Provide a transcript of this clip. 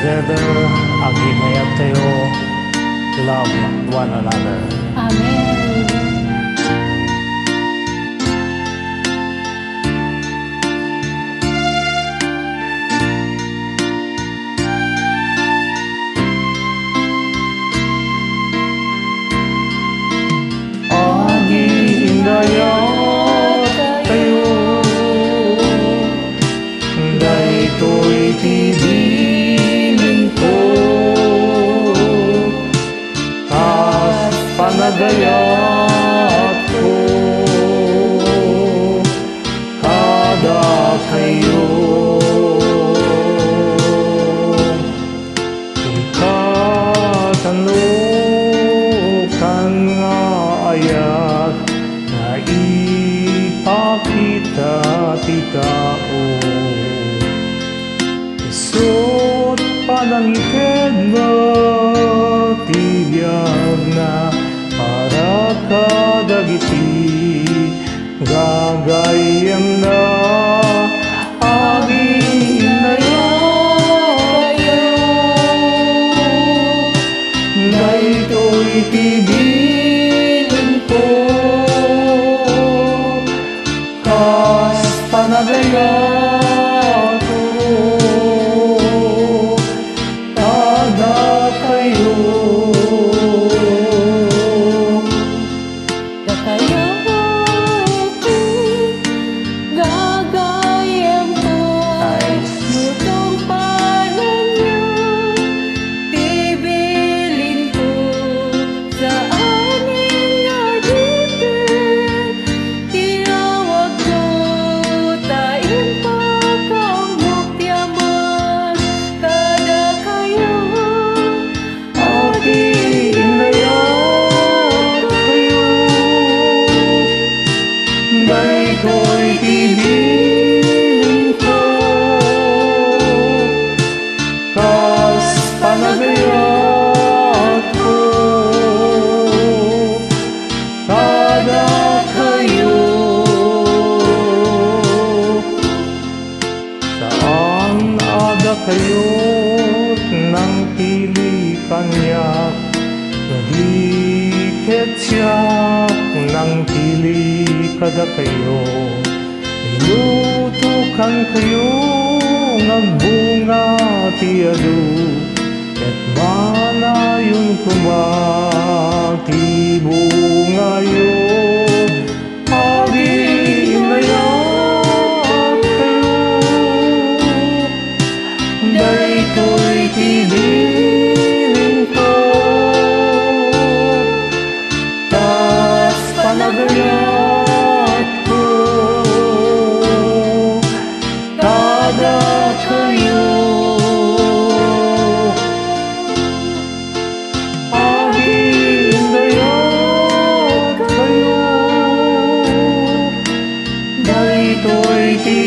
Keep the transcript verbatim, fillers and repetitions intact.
Together, aginnayattayo, love one another. Amen. Aginnayattayo, daytoy ti bilinko, kas panagayatko kadakayo. Ikatanokan nga ayat nga ipakita ti tao. Isu't panangitedna ti biagna para kadagiti gagayyemna. Aginnayattayo, daytoy ti bilinko, kas panagayatko kadakayo. Dakayo ti gagayyemko, nice. Tungpalenyo ti bilinko, saanen nga dipit ti awagko, ta impakaammok ti Ama kadakayo. Aginnayattayo, daytoy ti bilinko, kas panagayatko kadakayo. Saan a dakayo't nangpili kaniak, no di ket siak nangpili kadakayo. Ilutokankayo nga agbunga ti adu, ket manayon koma ti bungayo. Aginnayattayo, daytoy ti bilinko, kas panagayatko kadakayo. Aginnayattayo, daytoy ti